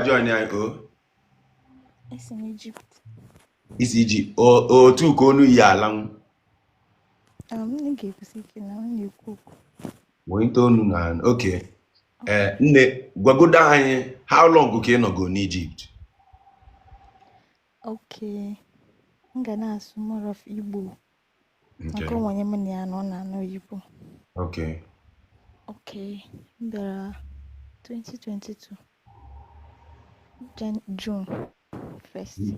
Join anyị o. Esi m Egypt. Isi ji otu ka onu yi alanwụ. M ga-ekwusi ike na m na-ekwu okwu. Wee onu na okay. Ee, nne, gwagodo anyị, how long ka ị nọgo n'Egypt? Okay. M ga na-asụ more of Igbo. Okay. Maka onwe onye mụ na ya nọ na-anụ oyibo. Okay. Okay. M bịara 2022 June 1st.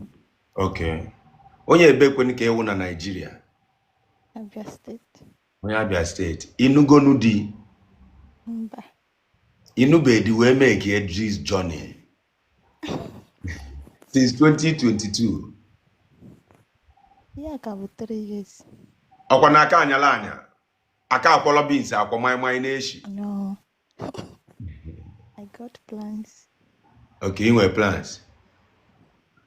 Okay. Onye ebe kwenu ka ịwụ na Naịjirịa? Abia State. Onye Abia State. Ịnụgonu di? Mba. Ịnụbedi wee make this journey since 2022? Ya ka bụ 3 years. Ọkwa na aka anyala anya aka akwọlọ beans akwọ maịmaị na-eshi. No. I got plans. Okay, ị nwere plans.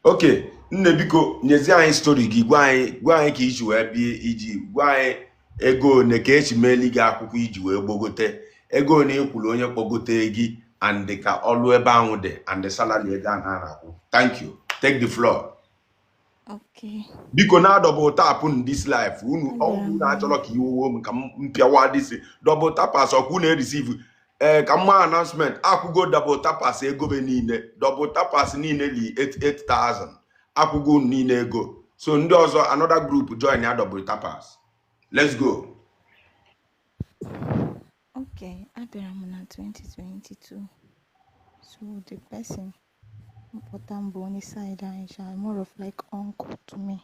Okay, nne, biko nyezie anyị story gị. Gwa anyị ka iji wee bịa iji gwa anyị ego one ka esi meeli gị akwụkwọ iji wee gbogote, ego one ị kwuru onye kpọgote gị, and ka ọlụ ebe ahụ dị, and the salary, ego ahụ a na-akwụ. Thank you, take the floor. Okay. Biko, na double tap in this life unu. Abịara Ọgwụ m. na-achọrọ ka iwewe m ka m mpịawa this double tappers ọkwa unu receive. Ee, ka mma announcement akwụgo double tappers ego be niile, double tappers niile li 88,000 akwụgo unu niile ego. So ndị ọzọ, another group join ya, double tappers, let's go. Okay, abịara m na 2022. So the person mkpọta m bụ onye side anyị sha, more of like uncle to me.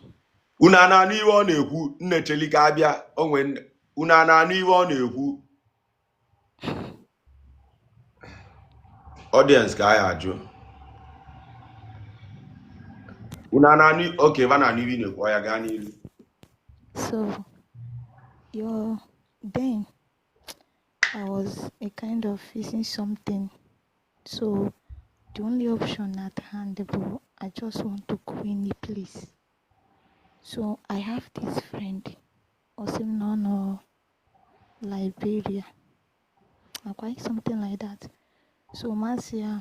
Unu a na-anụ ihe ọ na-ekwu? Nne, cheli ka abịa onwe. Unu a na-anụ ihe ọ na-ekwu? Audience ka anyị ajụ, unu a na-anụ? Okay, va na-anụ ihe ị na-ekwu. Ọ ya, gaa n'ilu. So, your then I was a kind of facing something. So the only option at hand, but I just want to go any place. So I have this friend, ọ sị m na ọ nọ Liberia, akwa something like that. So ma sị ya,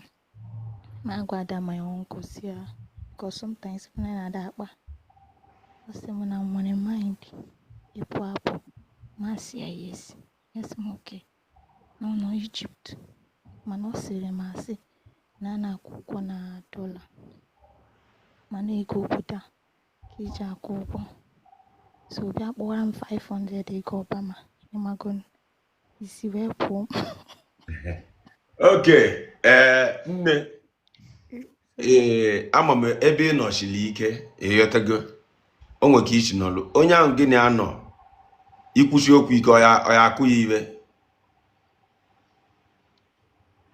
ma gwada my uncle, sị ya, because sometimes mụ na ya na-ada akpa. Ọ sị m na m nwere mind ịpụ apụ. Ma sị ya yes. Ya sị m okay, na ọ nọ Egypt. Mana ọ sịrị m asị na a na-akwụ ụgwọ na dollar. Mana ego obodo a ka eji akwụ ụgwọ. So bịa kpọwara m 500 ego Obama. Ịmago isi wee pụọ. Okay, ee, nne, ee, ama m ebe ị nọchiri ike ịghọtago. O nwe ka isi nọlụ onye ahụ gịnị anọ ikwusi okwu ike, ọ ya akụ ya iwe?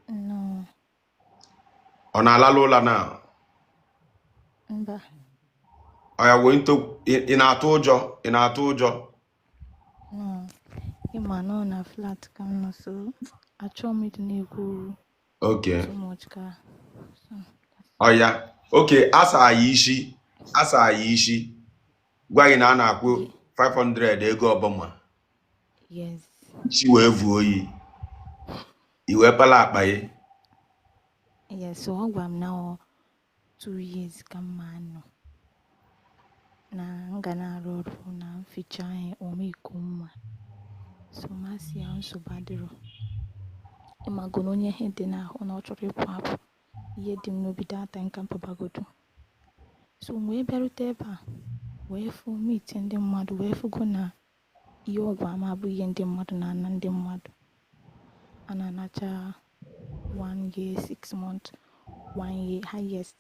No. Ọ na-alalụ ụla na? Mba. Ọ ya wee nto. Ị na-atụ ụjọ? Ị na-atụ ụjọ? No. Ịma nọ na flat ka m nọ, so achọghị m ịdị na-ekwu too much ka so. Ọ ya, okay, asa ya isi, asa ya isi, gwa gị na a na-akwụ 500 ego Obama. Yes. Isi wee vuo oyi, i wee pala akpa ya. Yes, so ọ gwara m na ọ 2 years ka m ma nọ. Na m ga na-arụ ọrụ na mficha anyị omeko nwa. So ma sị ya nsogbu adịrọ. Ịmago na onye ihe dị n'ahụ na ọ chọrọ ịpụ apụ. Ihe dị m n'obi that time ka m pụbagodu. So m wee bịarute ebe a wee fụ meet ndị mmadụ, wee fụgo na ihe ọ gwa m abụ ihe ndị mmadụ na-ana. Ndị mmadụ a na-anacha one year 6 months, one year highest,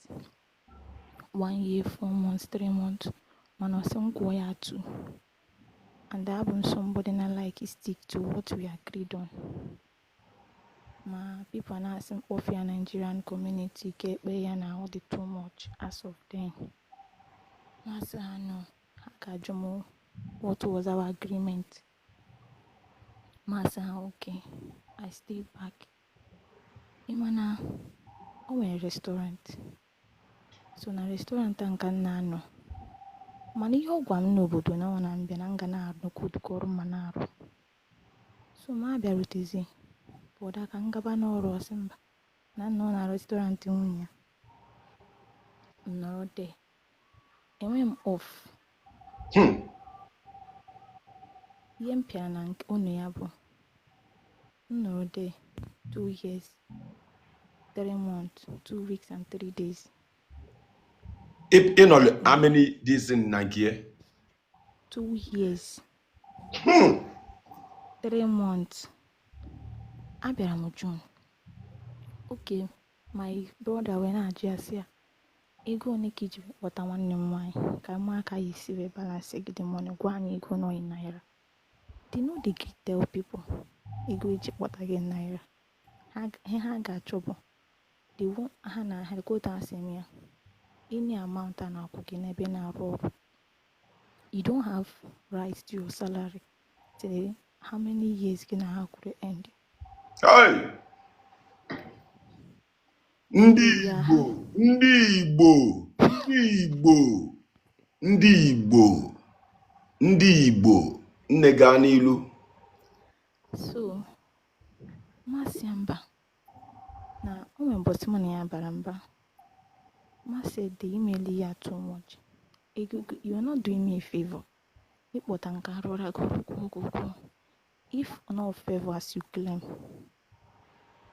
one year 4 months, 3 months, mana ọ sị m kwụọ ya two. And abụ m somebody na like stick to what we agreed on. Ma people na-asị m kpọfịa Nigerian community ka ekpe ya na ọ dị too much as of then. Masị ha no, ha ga-ajụ m what was our agreement. Masị ha okay, I stay back. Ịma na o nwere restaurant, so na restaurant a nka m na-anọ. Mana ihe ọ gwa m n'obodo na ọ na mbịa na m ga na-arụkwu ụdịka ọrụ ma na-arụ. So ma bịarutezi bọda ka m gaba n'ọrụ, ọsị mba, na nọ na restaurant nwunye ya. M nọrọ there. Enweghị m off. Ihe m pịara na nke ụnụ ya bụ m nọrọ there 2 years, 3 months, 2 weeks and 3 days. Ị nọ how many days in na nke ya? 2 years, 3 months. Abịara m June. Okay, my brother wee na-ajụ ya sị ya, ego ole ka iji kpọta nwanne m nwaanyị ka m aka ya esi wee balance gị the money, gwa anyị ego nọ in naira. They no dey gree tell people ego eji kpọta gị in naira. Ha ihe ha ga-achọ bụ the one ha na ha go down sị m ya any amount a na-akwụ gị n'ebe ị na-arụ ọrụ. You don't have right to your salary till how many years gị na ha kwuru end. Hey! Ndị Ya Igbo, ndị Igbo, ndị Igbo, ndị Igbo, ndị Igbo, nne, gaa n'ilu. So masị ya mba na o nwere ụbọchị mụ na ya bara mba. Masị dị imeli ya too much. Ego you are not doing me a favor. Ịkpọta nke arụra gị kwụọ gị ụgwọ. If not favor as you claim,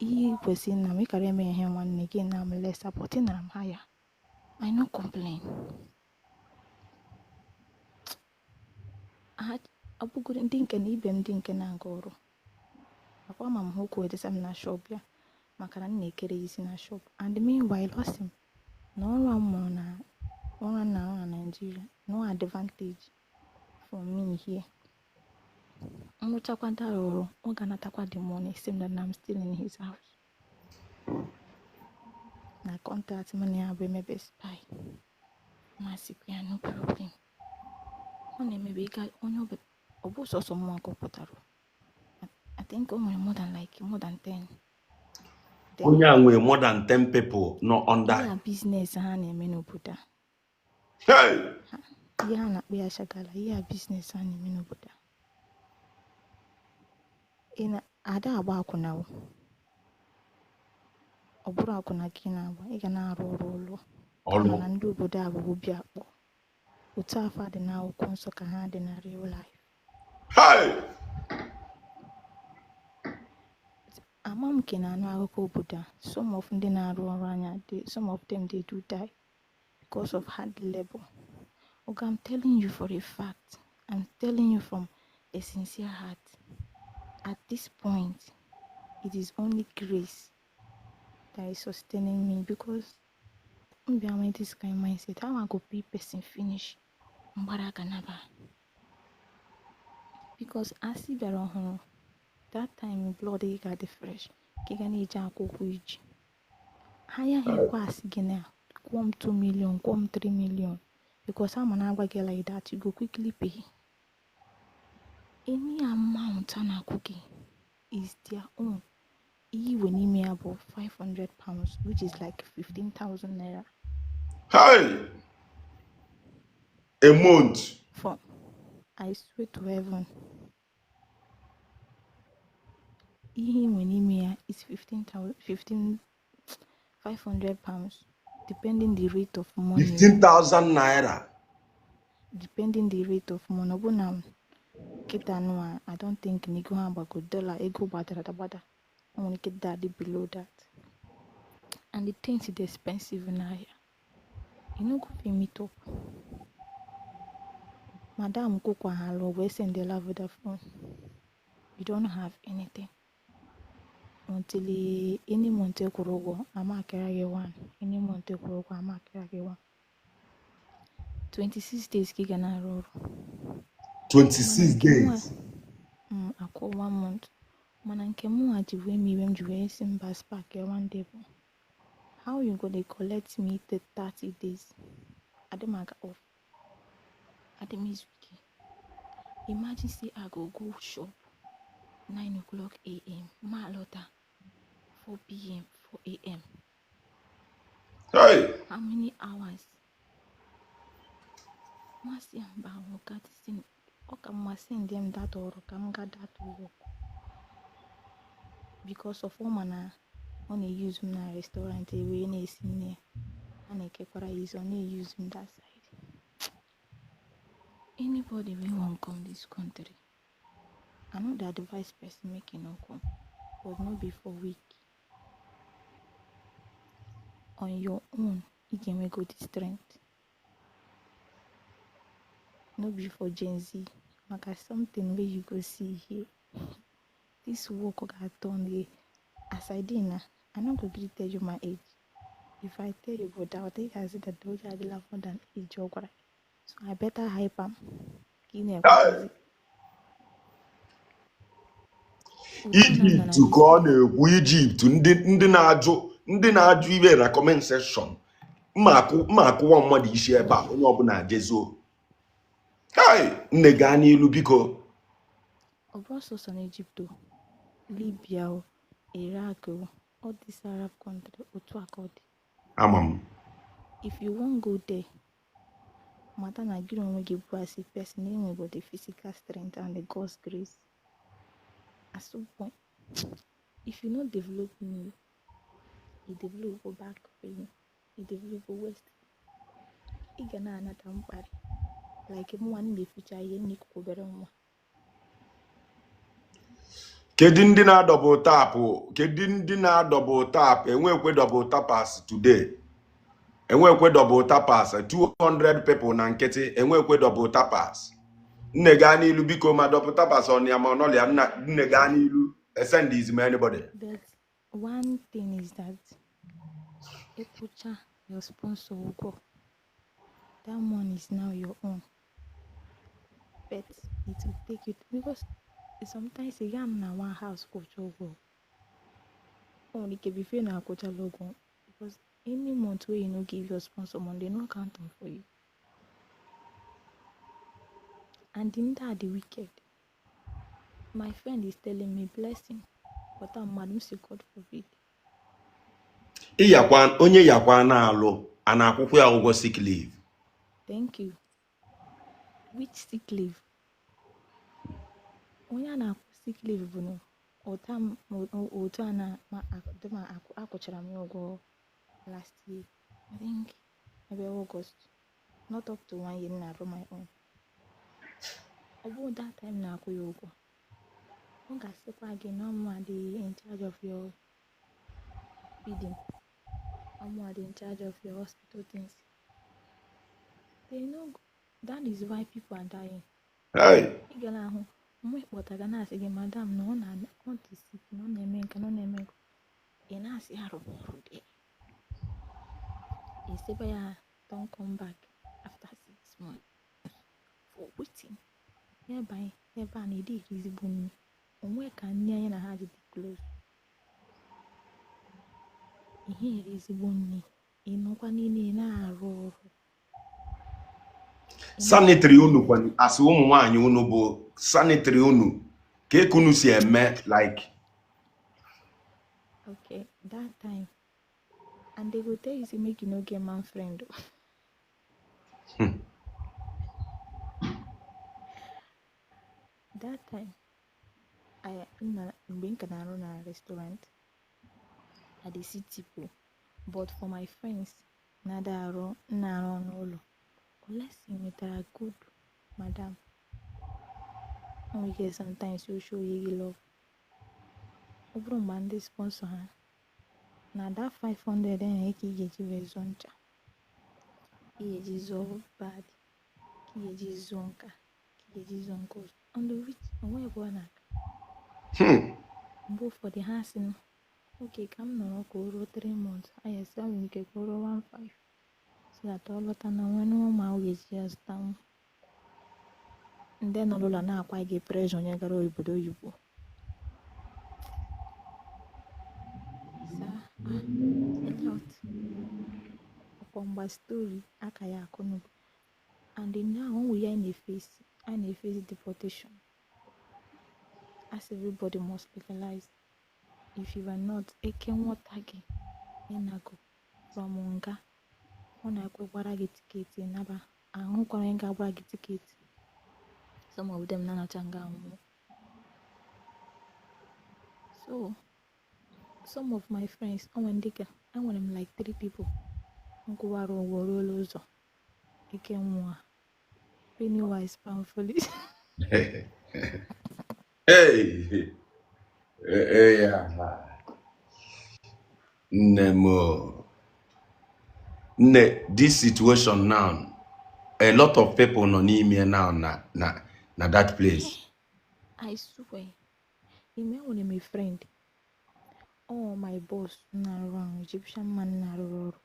ihe ị kwesịrị na m ịkara eme ihe nwanne gị na m less but ị nara m higher. I no complain. Ha ọ bụgoro ndị nke na ibe m, ndị nke na-aga ọrụ akwa ma m hụ okwu edesa m na shop ya maka na m na-ekere ya isi na shop. And meanwhile, ọ sị m na ọrụ a m mụrụ na ọrụ a na-arụ na Nigeria no advantage for me here. M rụchakwa that ọrụ, ọ ga-anatakwa the money, same that I'm still in his house na contract m na ya bụ emebe spy. Masịkwa ya no problem. Ọ na-emebe ịga onye ọbụla, ọ bụ sọsọ mụnwa ka ọ pụtara. I think o nwere more than like more than 10. Then Onye a nwere more than 10 people nọ under. Ihe a business ha na-eme n'obodo a. Hey! Ihe a na-akpọ ya shagala, ihe a business ha na-eme n'obodo a. Ị na ada agba akwụna o. Ọ bụrụ akwụna ka ị na-agba, ị ga na-arụ ọrụ ụlọ. Ọlụ. Kama na ndị obodo a bụ obi akpọ. Otu afọ dị n'akwụkwọ nsọ ka ha dị na real life. Hey! Ama m nke na-anụ akụkọ obodo a, some of ndị na-arụ ọrụ anya, some of them, they do die because of hard labor. Oga, I'm telling you for a fact. I'm telling you from a sincere heart. At this point, it is only grace that is sustaining me because m bịa nwee this kind mindset. How I go pay person finish? Mgbara aka naba. Because asị bịara ọhụrụ, that time blood gị ga-adị fresh, ka ị ga na-eji akwụkwọ iji. Ha ya ha ekwe asị gị na kwụọ m 2 million, kwụọ m 3 million. Because ama na-agwa gị like that, you go quickly pay. Any amount a na-akwụ gị is their own. Ihe iwe n'ime ya bụ £500, which is like 15,000 naira. Hey! A month. For I swear to heaven. Ihe inwe n'ime ya is 15,000, 15, £500, depending the rate of money. 15,000 naira. Depending the rate of money. Ọ bụ na kịta nụ, I don't think na ego ha gbago dollar, ego gbadara agbada. O nwere ike dadị below that. And the things dị expensive n'ahịa. You no go fit meet up. Madam kwụkwa ha alụ wee sendela Vodafone. You don't have anything. Until any month ị kwụrụ ụgwọ, ama akịra gị one. Any month ị kwụrụ ụgwọ, ama akịra gị one. 26 days ka ị ga na-arụ ọrụ. 26 Mana nke mụnwa days. Akwụ one month. Mana nke mụnwa ji wee m iwe m ji wee sị mba spark ya one day bụ how you go dey collect me the 30 days? Adị m aga off. Adị m izu ike. Imagine say I go go shop 9 o'clock a.m. ma lọta 4 p.m., 4 a.m. Hey! How many hours? Masị ya mba, nwoke, this thing ọ ka mma send them that ọrụ ka m ga that work because of ọ ma na ọ na-use m na restaurant wee na-esi nri ya. A na-ekekwara ya isi, ọ na-eyuzu m that side. Anybody wey wan come this country, I no dey advise person make e no come, but no be for week. On your own, ị ga-enwego the strength. No be for Gen Z, maka something wey you go see here. This work ga-turn gị. As I dey now, I no go gree tell you my age. If I tell you go doubt, ị ga-asị that onye adịla more than age ọ gwara gị. So I better hype am. Ka ị na-ekwetazi. Ụta na nọ na Ijipt ka this ọ na-ekwu. Ijipt, ndị na-ajụ ibe na comment section, mma akụwa mmadụ isi ebe a, onye ọbụla jezuo. Hey, nne, gaa n'ilu biko. Ọ bụrụ sọsọ na Egypt o, Libya o, Iraq o, all these Arab country, otu a ka ọ dị. Ama m. If you wan go there, mata na gị onwe gị bụ as a person enwego the physical strength and the God's grace. At some point, if you no develop knee, you develop back pain, you develop waist, ị ga na-anata mkparị. Like mụnwa na-eficha ihe n'ikuku obere nwa. Kedu ndị na-adouble tap? Kedu ndị na-adouble tap? Enwekwe double tappers today? Enwekwe double tappers? 200 people na nkịtị, enwekwe double tappers? Nne, gaa n'ilu biko. Ma double tappers ọ ya ma ọ nọlịa. Nna, nne, gaa n'ilu. Send is anybody. But one thing is that ịkwụcha your sponsor ụgwọ, that money is now your own. But it will take you, because sometimes ị gaa na one house kwụcha ụgwọ. O nwere ike before ị na-akwụchala ụgwọ, because any month wey you no give your sponsor money, they no count am for you. And ndị a dị wicked. My friend is telling me, blessing, kpọta mmadụ, m si God forbid. Ịyakwa onye yakwa na-alụ a na-akwụkwọ ya ụgwọ sick leave? Thank you. Which sick leave? Onye a na-akwụ sick leave bụ na ụta m otu a na ma ma akwụchara m ya ụgwọ last year. I think ebe August, not up to one year m na-arụ my own. Ọ bụrụ that time na-akwụ ya ụgwọ, ọ ga-asịkwa gị na ọmụa dị in charge of your feeding, ọmụa dị in charge of your hospital things. They no go. That is why people are dying. Hey. Ị ga na-ahụ mgbe ị kpọtara na-asị gị, madam, na ọ na ọ dị sick, na ọ na-eme nke na ọ na-eme nke, ị na-asị ya rụba ọrụ dị, ị sịkwa ya don't come back after 6 months for wetin? Ebe anyị ebe a na-ede eri ezigbo nri onwe ka nne anyị na ha ji dị close. Ihe eri ezigbo nri, ị nọkwa niile, ị na-arụ ọrụ. Ị Sanitary na-arụ unu ọrụ. Kwa asị ụmụ nwaanyị unu bụ sanitary unu ka eke unu si eme like? Okay, that time, and they go tell you say make you no get man friend o. That time, I na mgbe m ka na-arụ na restaurant, I dey see people, but for my friends na-ada arụ na-arụ n'ụlọ, unless ị nwetara good madam, o nwere ike sometimes o show you gị love. Ọ bụrụ mgbe ndị sponsor ha na that 500 ahụ ka ị ga-eji wee zụọ ncha, ka ị ga-eji zụọ pad, ka ị ga-eji zụọ nka, ka ị ga-eji zụọ nke ọzọ, on the which onwe ebe ọ na-aga. Mgbe ụfọdụ ha sị m, okay, ka m nọrọ ka o ruo 3 months, anyị esi ọ nwere ike ka o ruo 1.5 so that ọ lọta na nwe ụmụ ahụ ga-eji ya zụta nwa. Ndị nọ n'ụlọ na-akwa gị pressure, onye gara obodo oyibo. Sir, ah, a lot. Ọkwa story aka ya akụ n'ugbo. And then now when we are in a face, and a face deportation. As everybody must legalize. If you are not, eke nwọta gị ịnago from nga, ọ na-ekwekwara gị ticket naba ahụkwara onye ga-agbara gị ticket. Some of them na-anacha nga anwụọ. So some of my friends, o nwere ndị ka enwere m like three people m. Kwụwara ụgwọ ruola ụzọ ike nwụọ, penny wise pound foolish. Hey! Eh, ya. Nne m o. Nne, this situation now, a lot of people nọ n'ime now na that place. I swear, ime enwere m a friend, oh, my boss na-arụ ọrụ, Egyptian man na-arụrụ ọrụ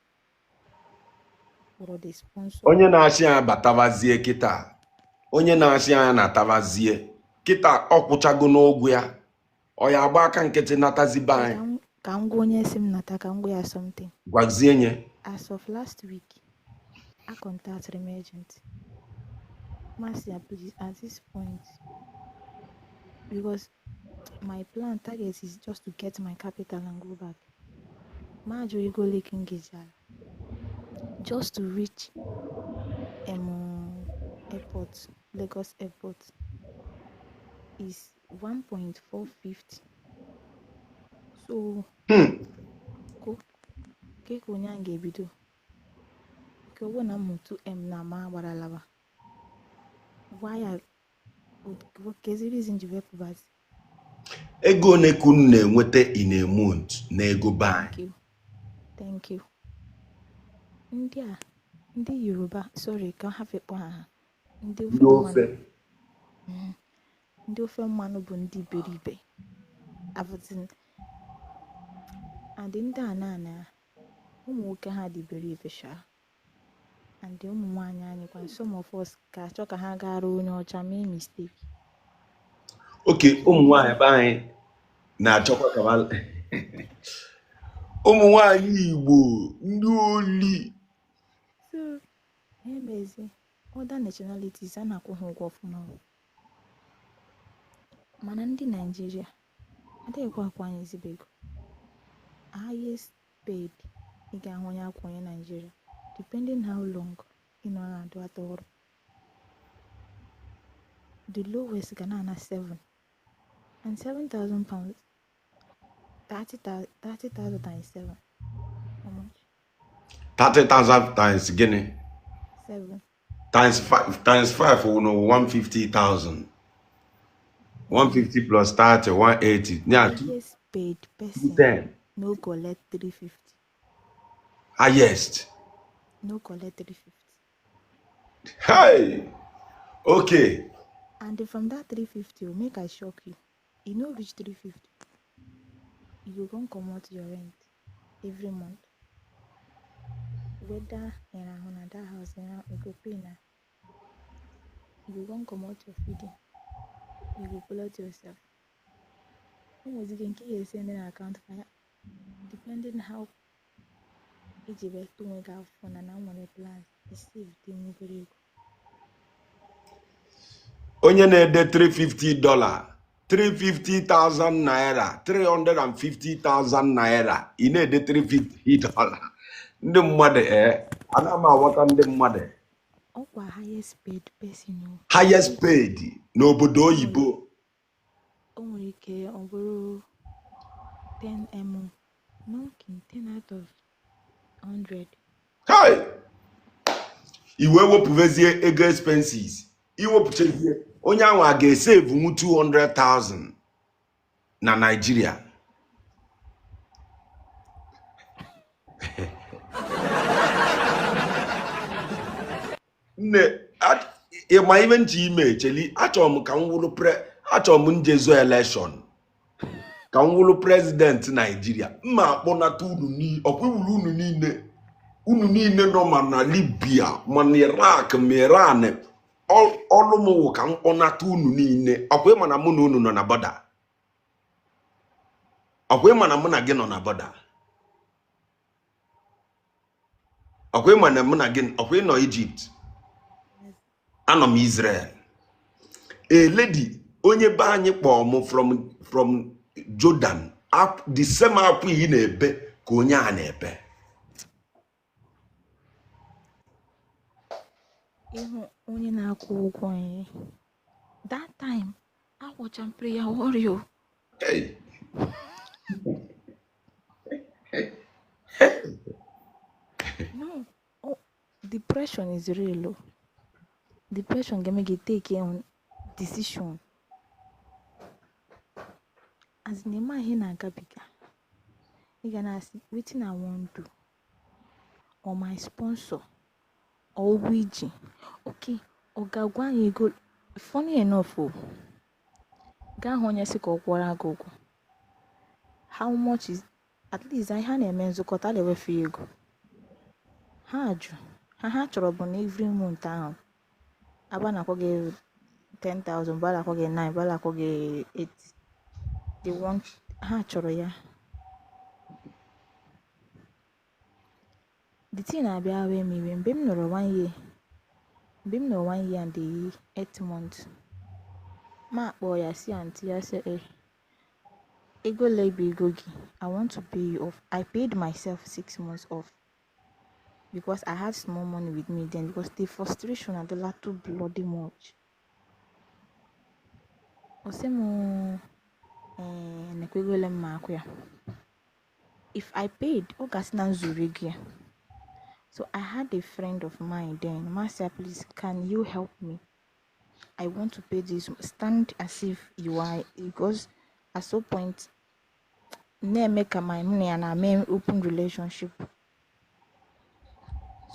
kpọrọ the sponsor. Onye na-achị ya batabazie kịta, onye na-achị ya na-atabazie kịta, ọ kwụchago n'ụgwọ ya, ọ ya agba aka nkịtị natazi be anyị. Ka m gwa onye si m nata, ka m gwa ya something. Gwazie nye. As of last week, I contacted my agent. Marcia, please, at this point, because my plan target is just to get my capital and go back. Majo ego lekin gejala. Just to reach airport, Lagos airport, is 1.450. So, ko ke ka onye ahụ ga-ebido nke ọ bụrụ na m hụ 2M na ma agbara laba, why kezi reason ji wepụbazi? Ego one ka unu na-enweta in a month na ego be anyị? Thank you, thank you. Ndị a, ndị Yoruba, sorry, ka ha fekpọ ha ndị ofe Ndị mmanụ. ofe. Ndị ofe mmanụ bụ ndị iberibe avụtin, and ndị a na ụmụ nwoke ha dị iberibe sha, and ụmụ nwaanyị anyị kwa, some of us ga-achọ ka ha gara onye ọcha mee mistake. Oke ụmụ nwaanyị be anyị na-achọkwa ka ụmụ nwaanyị Igbo ndị oli. So emezi other nationalities a na-akwụ ha ụgwọ ọfụma o. Mana ndị Naijiria adịghịkwa akwụ anyị ezigbo ego. Highest paid ị ga-ahụ onye akwụ onye Naijiria, depending how long ị nọ na-adụ ata ọrụ, the lowest ga na-ana 7 and £7,000, 30,000. 30,000 times 7, how much? 30,000 times gịnị? 7. Times 5, times 5 wụ na 150,000. 150 plus 30, 180, yeah. Highest paid person 210. no collect 350. Highest. No collect 350. Hey, okay. And from that 350, oh, make I shock you, e no reach 350. You go come comot your rent every month, whether ị rahụ na that house, you go pay na. You go come comot your feeding, you go collect yourself. O nwezike nke ị ga-esend na account fa ya, depending how iji wee tụ onwe gị afọ na nwere plans isave dị nwa obere ego. Onye na-ede $350, 350,000 naira, 350,000 naira, ị na-ede $350. Ndị mmadụ, ee, ana m aghọta ndị mmadụ. Ọkwa highest paid person o. Highest paid n'obodo oyibo. O nwere ike ọ bụrụ 10M monkey, 10 out of 100. Hey! Iwe wepụvezie ego expenses, iwepụchazie, onye ahụ a ga-esevu 200,000 na Nigeria. Nne, ịma ibe nche ime echeli, achọrọ m ka m wụrụ pre, achọrọ m njezo election ka m wụrụ president Naijiria. Mma akpọnata unu ọkwa iwuru unu niile, unu niile nọ ma na Libya, ma na Iraq, ma Iran. Ọlụ m wụ ka m kpọnata unu niile. Ọkwa ịma na mụ na unu nọ na border? Ọkwa ịma na mụ na gị nọ na border? Ọkwa ịma na mụ na gị, ọkwa ị nọ Egypt, anọ m Israel. A lady onye be anyị kpọọ m from Jordan, the same akwụ ị na-ebe ka onye a na-ebe. Ịhụ onye na-akwụ ụgwọ anyị that time, akwụcha m prayer warrior. Hey. No. Depression is real o. Depression ga-eme gị take a decision. As in, ịma ihe na-agabiga. Ị ga na-asị, wetin I wan do? Or my sponsor? Or ụgwọ iji? Okay, ọ ga-agwa anyị ego. Funny enough o, gaa hụ onye sị ka ọ kwụọrọ gị ụgwọ. How much is, at least anyị ha na-eme nzukọta, a na-ewefu ya ego. Ha jụ. Ha chọrọ bụ na every month ahụ, aba na-akwụ gị 10,000, ba na-akwụ gị 9, ba na-akwụ gị 8. They want, ha chọrọ ya. The thing na-abịa wee m iwe mgbe m nọrọ one year, mgbe m nọrọ 1 year and 8 months, ma kpọọ ya si aunty ya sị, eh, ego ole bụ ego gị? I want to pay you off. I paid myself 6 months off because I had small money with me then, because the frustration adịla too bloody much. Ọ sị m, eh, nekwa ego ole m ma akwụ ya. If I paid, ọ ga-asị na m zuru ego ya. So I had a friend of mine then. Marcia, please, can you help me? I want to pay this. Stand as if you are, because at some point, na-eme ka my mụ na ya na-eme open relationship.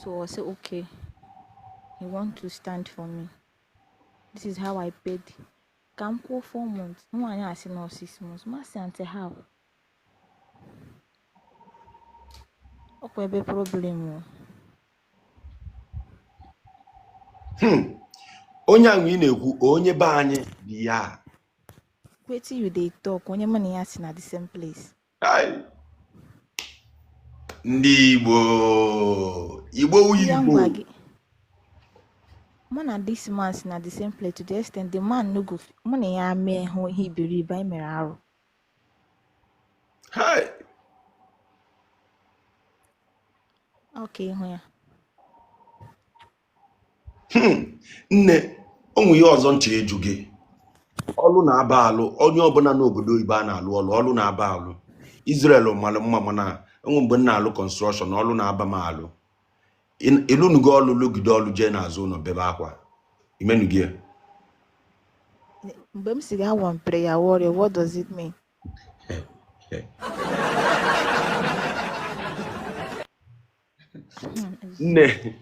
So I said, okay, he want to stand for me. This is how I paid. Ka m kwụọ 4 months. Nwaanyị a sị nọ 6 months. Masị aunty, how? Ọkwa ebe problem o. Onye ahụ ị na-ekwu, onye be anyị bụ ya? Wetin you dey talk? Onye mụ na ya si na the same place. Ai. Ndị Igbo, Igbo wu Ihe m Igbo. Gwa gị, mụ na this man si na the same place, to the extent the man no go mụ na ya mee hụ ihe iberibe anyị mere arụ. Hai. Ọ ka ịhụ ya. Nne, o nwe ihe ọzọ nche ịjụ gị. Ọlụ na-aba alụ, onye ọbụla n'obodo oyibo a na-alụ ọlụ, ọlụ na-aba alụ. Israel malụ mma, mana enwe mgbe m na-alụ construction, ọlụ na-aba m alụ. Ịlụnugo ọlụ, lụgide ọlụ, jee n'azụ ụlọ bebe akwa, imenugo ya? Mgbe m si ga one prayer warrior, what does it mean? Nne,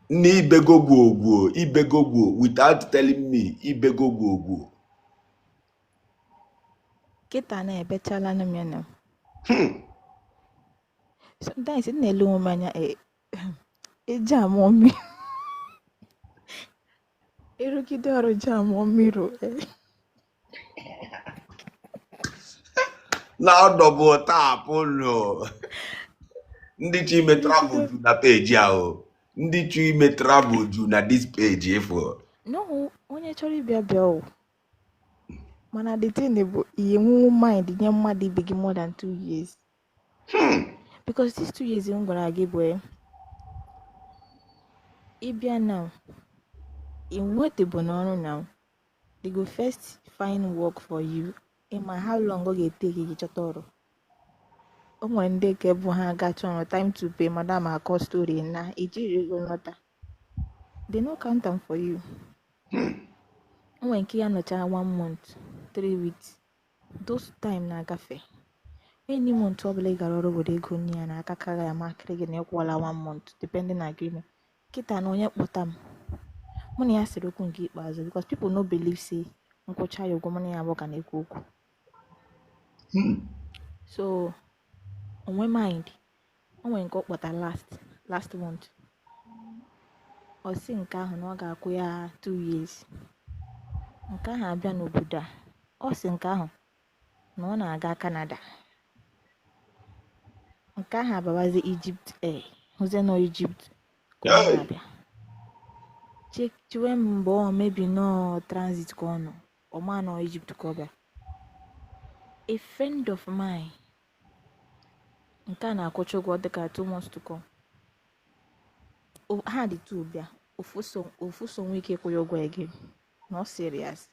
nne, ibego gwogwo, ibego gwo without telling me, ibego gwogwo. Kịta na-ebechala m ya na sometimes m na-ele onwe m anya, eji amụọ mmiri, ịrụgide ọrụ ji amụọ mmiri o, eh. Na ọdọbụ tapụ nụ ndị chọ ime travel Ịrụgide ju na peji ahụ, ndị chọ ime travel ju na this page ịfụ. No, onye chọrọ ịbịa, bịa o. Mana the thing bụ, ihe nwenwu mind nye mmadụ ibe gị more than 2 years, because these 2 years m gwara gị bụ, ịbịa now, ị nwetebụ n'ọrụ now, they go first find work for you. Ịma how long ọ ga-etake gị chọta ọrụ? O nwere ndị nke bụ ha gacha ọrụ, time to pay, madam akọ story na ijiri ego nọta. They no count am for you. O nwere nke ya nọcha one month, 3 weeks, those time na-agafe. Any month ọbụla ị gara ọrụ, were ego nye ya n'aka, kara ya makịrị gị na ịkwụọla one month, depending na agreement. Kịta na onye kpọta m, mụ na ya sere okwu nke ikpeazụ because people no believe say nkwụcha ya ụgwọ, mụ na ya abụọ ka na-ekwu okwu. So onwe mind, o nwere nke ọ kpọta last last month, ọ sị nke ahụ na ọ ga-akwụ ya 2 years. Nke ahụ abịa n'obodo a, ọ sị nke ahụ na ọ na-aga Canada. Nke ahụ abawazi Egypt Air, hụzie nọ Egypt ka ọ Hey! na-abịa. Chewe m mgbe ọ mebi nọọ transit ka ọ nọ, ọ ma nọ Egypt ka ọ bịa. A friend of mine nke a na-akwụcha ụgwọ dịka 2 months to come. Ha dị two bịa, ofu so, ofu so nwee ike ịkwụ ya ụgwọ again. No serious,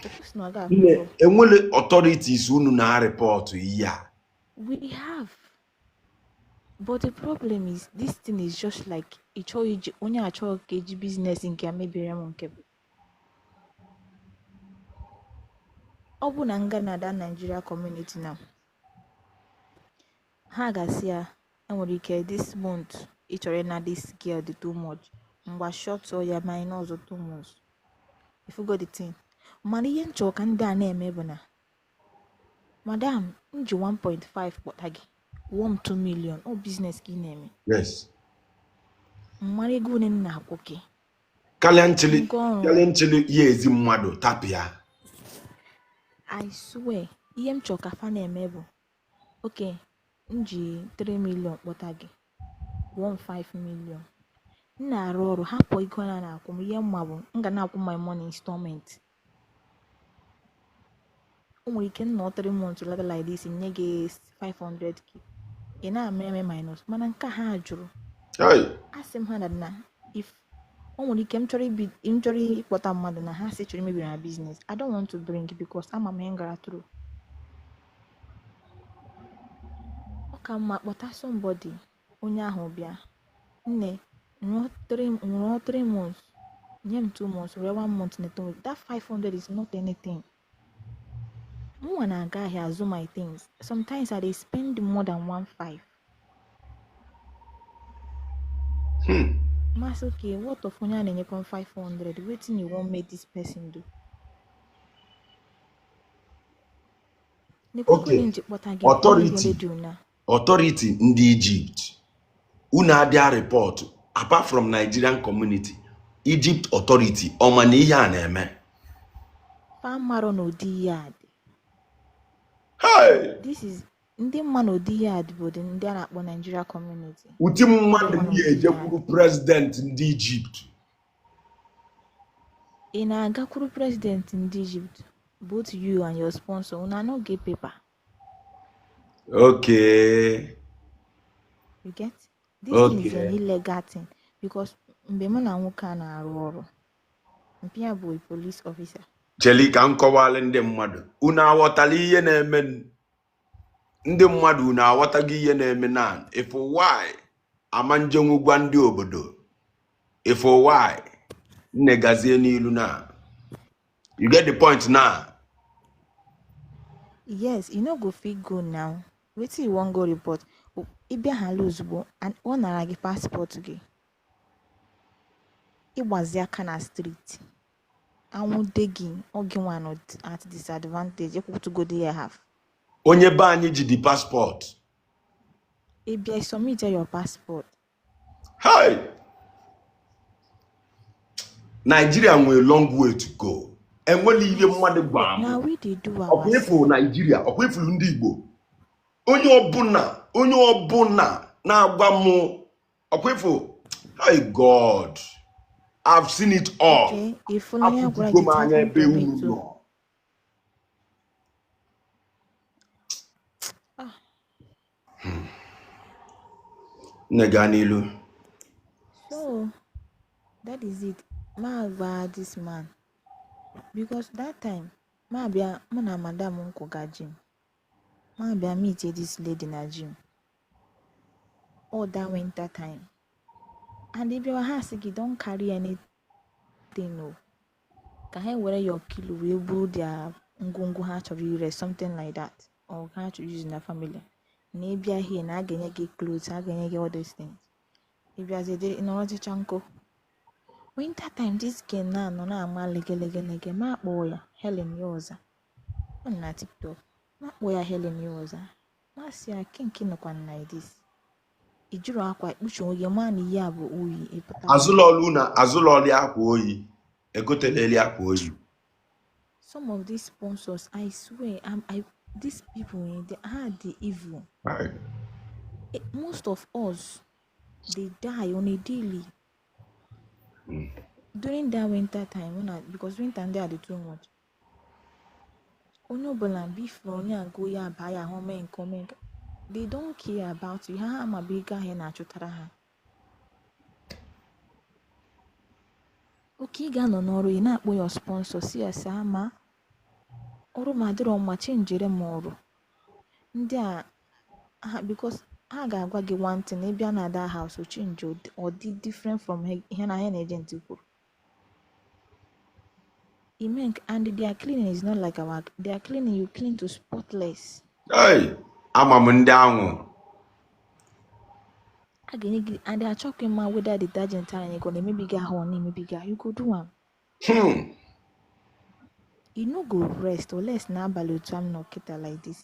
ofu si na ọ ga-akwụ Nne, ụgwọ. Enwere authorities unu na-arịpọtụ ihe a? We have. But the problem is, this thing is just like ị chọghị iji onye achọghị ka eji business nke a mebiere m nke m. Ọ bụ na nga na that Nigeria community now, ha ga-asị ya enwere ike this month ị chọrọ ịna this girl dị too much, ngwa short ya minus 2 months. If you go the thing. Mana ihe m chọrọ ka ndị a na-eme bụ na, madam, m ji 1.5 kpọta gị, wụọ m 2 million, ọ business ka ị na-eme. Mara ego ole m na-akwụ gị. Karịa nchili. Nke ọrụ. Karịa nchili ya ezi mmadụ tapịa. I swear, ihe m chọrọ ka fa na-eme bụ, okay, m ji 3 million kpọta gị, wụọ m 5 million. M na-arụ ọrụ, hapụ ego a na-akwụ m, ihe mma bụ m ga na-akwụ my money installment. O nwere ike nnọọ 3 months later like this, nye gị 500K. Ị na-ama eme minus, mana nke a ha jụrụ. Hey. Asị m ha na if o nwere ike m chọrọ ibi, m chọrọ ịkpọta mmadụ na ha sị chọrọ imebi na business, I don't want to bring, because ama m ihe m gara through. Ọ ka mma kpọta somebody, onye ahụ bịa, nne, rụọ 3 months, nye m 2 months, rụọ 1 month na eto. That 500 is not anything. Mụnwa na-aga ahịa azụ my things. Sometimes I dey spend more than 1.5. Masị, okay, what of onye a na-enyekwa m 500? Wetin you wan make this person do? Nekwa Okay. ego nji kpọta gị, Authority. ego ole dị una? Authority ndị Egypt, unu adịa report apart from Nigerian community, Egypt authority ọma na ihe a na-eme? Fa marọ na ụdị ihe a dị. Hey! This is ndị mma na ụdị ihe a dị bụ ụdị ndị a na-akpọ Nigeria community. Ụdị mmadụ Ndị mma na ya ụdị ihe a dị. ejekwuru president ndị Egypt. Ị na-agakwuru president ndị Egypt, both you and your sponsor, una no get paper. You get? This thing is an illegal thing, because mgbe mụ na nwoke a na-arụ ọrụ, mpi ya bụ a police officer. Cheli ka m kọwalụ ndị mmadụ. Unu aghọtala ihe na-eme? Ndị mmadụ, unu aghọtago ihe na-eme na if why ama njenwu gwa ndị obodo if why nne gazie n'ilu na you get the point now. Yes, you no go fit go now. Wetin you wan go report? Ị bịaghala ozugbo and ọ nara gị passport gị. Ịgbazi aka na street. Anwụde gị, ọ gị nwa nọ at disadvantage, ekwutugodi ya half. Onye be anyị ji the passport. Ị bịa submit your passport. Hey! Nigeria nwere long way to go. Enwela ihe mmadụ gwa m. Na we dey do Ọkwa ourselves. ịfụ Nigeria, ọkwa ịfụrụ ndị Igbo. Onye ọbụla na-agwa m ọkwa ịfụ, hey God, I've seen it all. Okay, if onye gwara Afụgo gị m anya ebe tomato. unu nọ. Ah. Nne, gaa n'ilu. So that is it. Ma gwa this man, because that time ma bịa, mụ na madam m kwụga gym, ma bịa meet this lady na gym all that winter time, and ị bịawa, ha sị gị don't carry anything o, ka ha were your kilo wee buru their ngwongwo ha chọrọ ire, something like that, or ha chọrọ use na family. Na ị bịa here na a ga-enye gị clothes, a ga-enye gị all those things. Ị bịazie dịrị nọrọzicha nkụ. Winter time, this girl na-anọ na-ama legelegege. Ma akpọ ya Helen Yoza, ọ nọ na TikTok. Ma akpọ ya Helen Yoza, ma sị ya kinki nọkwa na like this, ị jụrụ akwa ikpuchi onwe gị, ma na ihe a bụ oyi ịpụta. Azụlọlụ na azụlọlụ akwa oyi, egoteleli akwa oyi. Some of these sponsors, I swear, I these people, they are the evil. Most of us they die on a daily during that winter time when I, because winter ndị a dị too much. Onye ọbụla bifuru, onye agụ ya baa ya ahụ mee nke ome nke, they don't care about you. Ha ama bụ ego ahụ ị na-achụtara ha. Oke ị ga-anọ n'ọrụ, ị na-akpọ your sponsor, si ya sị ama ọrụ m adịrọ mma, chenjere m ọrụ ndị a ha, because Ha ga-agwa gị one thing, ị bịa na that house, o change, ọ dị different from ihe na ihe na agent kwuru. Ime nke, and their cleaning is not like our, their cleaning, you clean to spotless. Hey, ama m ndị anwụ. A ga-enye gị, and achọkwa mma whether detergent ahụ ọ na-emebi gị ahụ, ọ na-emebi gị ahụ, you go do am. You no go rest unless n'abalị otu m nọ kịta like this.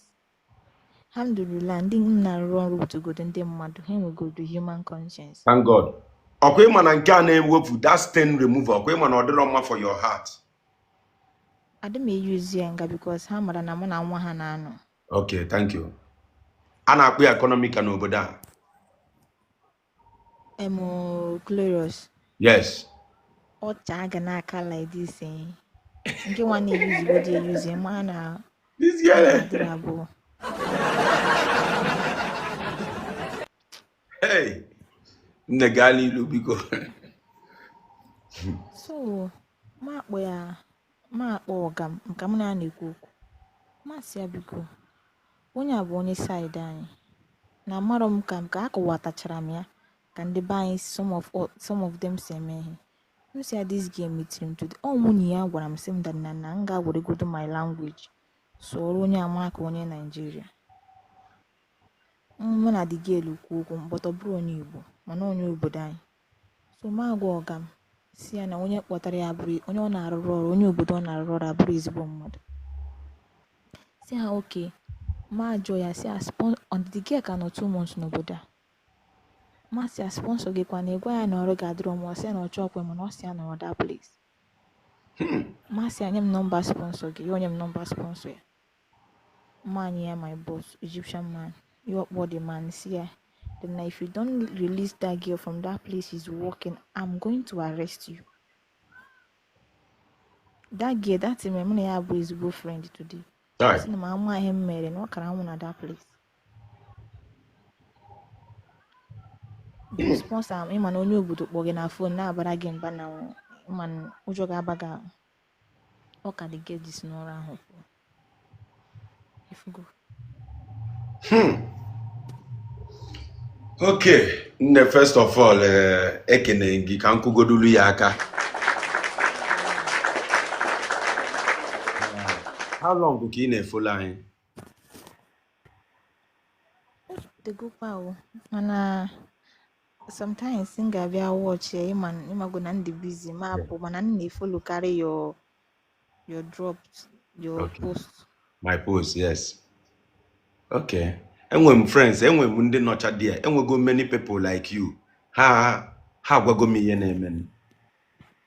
Alhamdulillah, ndị m na-arụ ọrụ butugodo ndị mmadụ, ha enwegodo human conscience. Thank God. Ọkwa ịma na nke a na-ewepụ that stain remover, ọkwa ịma na ọ dịrọ mma for your heart? Adị m eyuzi ya nga because ha mara na mụ na nwa ha na-anọ. Okay, thank you. A na-akpọ ya economica n'obodo a. Emo Glorious. Yes. Ọcha aga n'aka like this, eh. Nke nwa na-eyuzi dị eyuzi ma na This girl. adịrị abụọ. Hey. Nne, gaa n'ilu, biko. So ma akpọ ya, ma akpọ ọga m nke mụ na ya na-ekwu okwu, ma sị ya biko, onye a bụ onye side anyị na amarọ m ka m ka akọwatachara m ya ka ndị be anyị, some of them si eme ihe. M sị ya this game metiri m today. Ọ nwunye ya gwara m, sị m that na m ga-weregodo my language sụọrọ onye ama ka onye Naijiria. Mụ na the girl kwu okwu, but ọ bụrụ onye Igbo, mana onye obodo anyị. So ma agwa ọga m, si ya na onye kpọtara ya bụrụ onye ọ na-arụrụ ọrụ, onye obodo ọ na-arụrụ ọrụ abụrụ ezigbo mmadụ. Si ha oke, ma jụọ ya, si ya on the girl ka nọ 2 months n'obodo a. Ma si ya sponsor gị kwa na ịgwa ya na ọrụ ga-adịrọ m. Ọ sị ya na ọ chọọkwa, mana ọ sị ya nọrọ that place. Ma sị ya nye m nọmba sponsor gị, ya onye m nọmba sponsor ya. Ma nye ya my boss, Egyptian man. Ya ọkpọ the man, si ya then na if you don't release that girl from that place she's working, I'm going to arrest you. That girl, that thing mụ na ya bụ ezigbo friend today. Ọ sị na ma ama ihe m mere na ọ kara anwụ na that place. The sponsor am, ịma na onye obodo kpọ gị na phone na-abara gị mba na ịma na ụjọ ga-aba gị ahụ. Ọ ka the girl ji si n'ọrụ ahụ pụọ. Ifugo. Okay, nne, first of all, ekene gị ka m kwugodulu ya aka. How long ka ị na-efollow anyị? Tegokwa o, mana sometimes m ga-abịa watch ya, ịma ịmago na ndị busy ma apụ, mana m na-efollow karị your drops, your post. My post, yes. Okay. Enwe m friends, enwe m ndị nọcha there. Enwego many people like you. Ha agwago m ihe na-eme.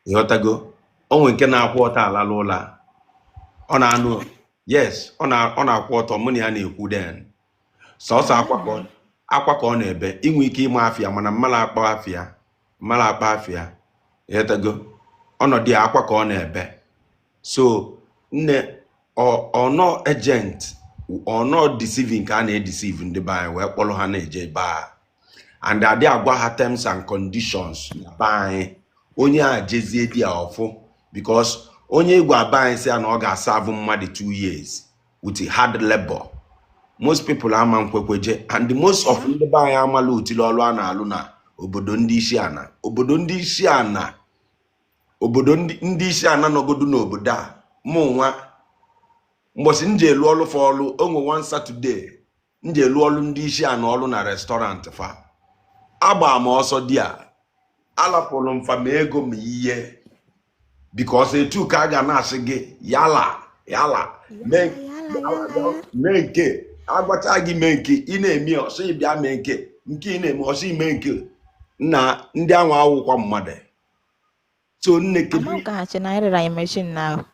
Ịghọtago? O nwe nke na-akwụ ọtọ alala ụlọ a. Ọ na-anụ, yes, ọ na-akwụ ọtọ, mụ na ya na-ekwu then. Sọsọ akwa ka ọ na-ebe, inwe ike ịma afịa, mana mmadụ akpọ afịa, mmadụ akpọ afịa. Ịghọtago? Ọnọdụ ya, akwa ka ọ na-ebe. So nne, ọ nọ agent, ọ nọ deceiving ka a na-edeceive ndị be anyị wee kpọrọ ha na-eje be a, and adị agwa ha terms and conditions na be anyị. Onye a jezie di ya ọfụ, because onye ịgwa be anyị sị ya na ọ ga-aserve mmadụ 2 years with hard labor, most people ama nkwekweje, and most of ndị be anyị amala utili ọrụ a na-alụ na obodo ndị isi ana, obodo ndị isi ana, obodo ndị isi ana nọgodu n'obodo a. Mụ nwa, mbọsị m ji elu ọlụ fa ọlụ onwe, one Saturday m ji elu ọlụ ndị isi ana ọlụ na restaurant fa, agba m ọsọ di a, alapụrụ m fa ma ego ma ihe, because etu ka a ga na-asị gị yala yala mee. Yala yala yala. Mee nke agwacha gị, mee nke ị na-eme, ọsọ ị bịa mee nke nke ị na-eme, ọsọ ime nke nna ndị anwa awụkwa mmadụ. So nne, kedu Ama m ka ha che na anyị rere anyị machine na.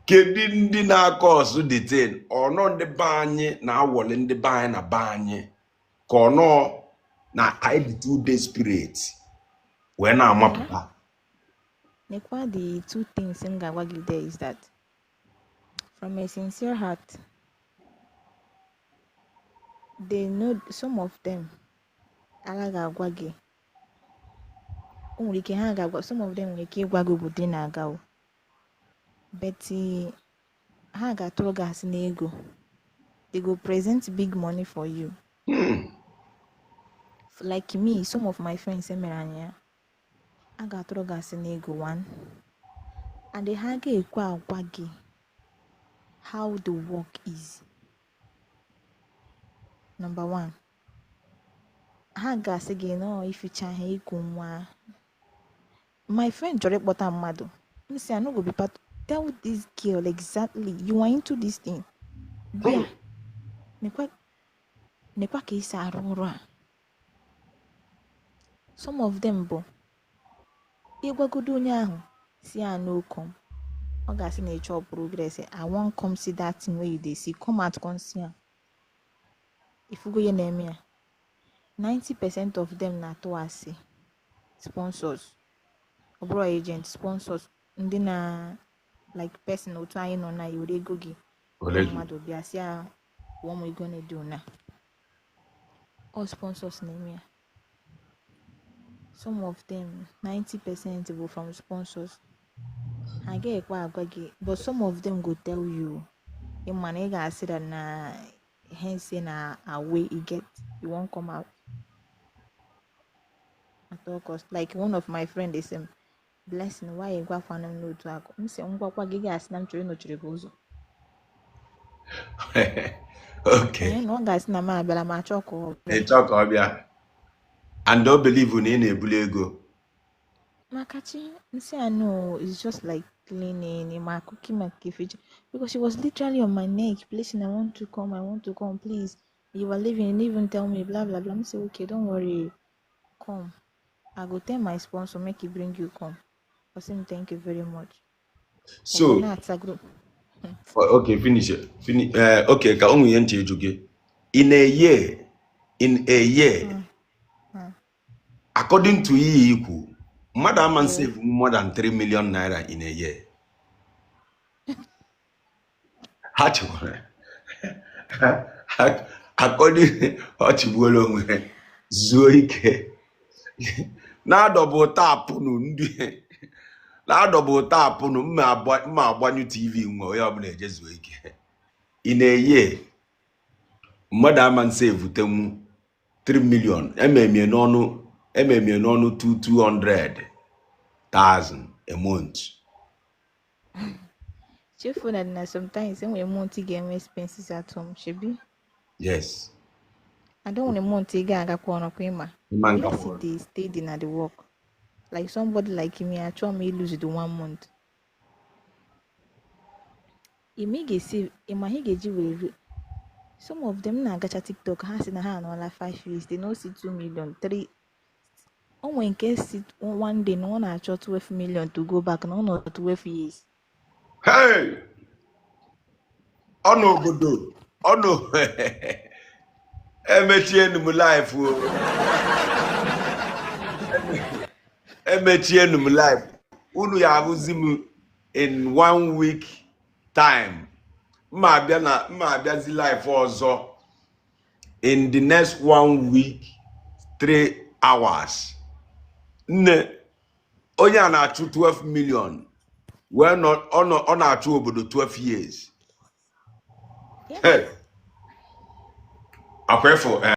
Kedu ndị na-akọ ọsụ detain ọnọ ndị be anyị na-awọli ndị be anyị na be anyị, ka ọnọ na anyị dị too desperate wee na-amapụta? Nekwa, the two things m ga-agwa gị there is that from a sincere heart, they know some of them agaghị agwa gị. O nwere ike ha ga-agwa, some of them nwere ike ịgwa gị obodo ị na-aga o, but ha ga-atụrụ gị asị n'ego. They go present big money for you. Like me, some of my friends emere anyị ya. A ga-atụrụ gị asị n'ego one. And ha ga-ekwe agwa gị how the work is. Number one, ha ga-asị gị nọọ ificha ha iku nwa. My friend chọrọ ịkpọta mmadụ. M sị, I no go be part. Tell this girl exactly you are into this thing. Bịa, nekwa nekwa ka esi arụ ọrụ a. Some of them bụ ịgwagodo onye ahụ si ya no come. Ọ ga-asị na ị chọọ progress. I wan come see that thing wey you dey see. Come out come see am. Ifugo ihe na-eme ya. 90% of them na-atụ asị. Sponsors. Ọ bụrụ agent, sponsors. Ndị na like person otu anyị nọ na ewere ego gị Ole gị. Mmadụ bịa sị ya kwụọ m ego na-edi ona. All sponsors na-eme ya. Some of them, 90% bụ from sponsors. Ha agaghị ekwe agwa gị, but some of them go tell you. Ị ma na ị ga-asị that na ha say na away you get, you won't come out at all cost. Like one of my friend dey say, "Blessing, why ị gwakwana m n'otu akụ?" M sị ngwakwa gị ga-asị na m chọrọ ịnọchiri gị ụzọ. Okay. Ee, na ọ ga-asị na m abịala ma achọ ka ọ bịa. Ị chọọ ka ọ bịa. And don't believe na ị na-ebuli ego. Maka chi, m sị ya no, it's just like cleaning, ma cooking, ma keficha. Because she was literally on my neck, "Blessing, I want to come, I want to come, please. You were leaving, you didn't even tell me, blah, blah, blah." M say, "Okay, don't worry, come. I go tell my sponsor, make he bring you come." I say, "Thank you very much." So, Na group. Okay, finish it. Finish. Okay, ka ụmụ ihe nche ịjụ gị. In a year, according to ihe ikwu, mmadụ ama save more than 3 million naira in a year. Ha chịkwara. According ọ chịgbuola onwe zuo ike. Na-adọbụ taapụnụ ndị na-adọbụ taapụnụ mma agbanyụ TV nwe onye ọbụla eje zuo ike. In a year, mmadụ ama nsevutenwu 3 million ememie n'ọnụ 200,000 a month. Chefu na sometimes enwere month ị ga-enwe expenses at home, shebi? Yes. I don't want a month ị ga-agakwa ọrụ kwa ịma. Ịma Unless ngakwa. it dey steady na the work. Like somebody like me, achọrọ m lose the one month. Ime ị ga-esi, ịma ihe ị ga-eji were some of them na-agacha TikTok, ha sị na ha anọọla 5 years, they no see 2 million, 3. O nwere nke si one day na ọ na-achọ 12 million to go back na ọ nọ 12 years. Hey! Ọ n'obodo ọ nọ emechienu m live o emechienu m live. Unu ya ahụzi m in one week time. Mma abịa na mma abịazi live ọzọ in the next one week 3 hours. Nne onye a na-achụ 12 million wee nọ ọ na-achụ obodo 12 years. Yeah. Hey, akwa ịfụ.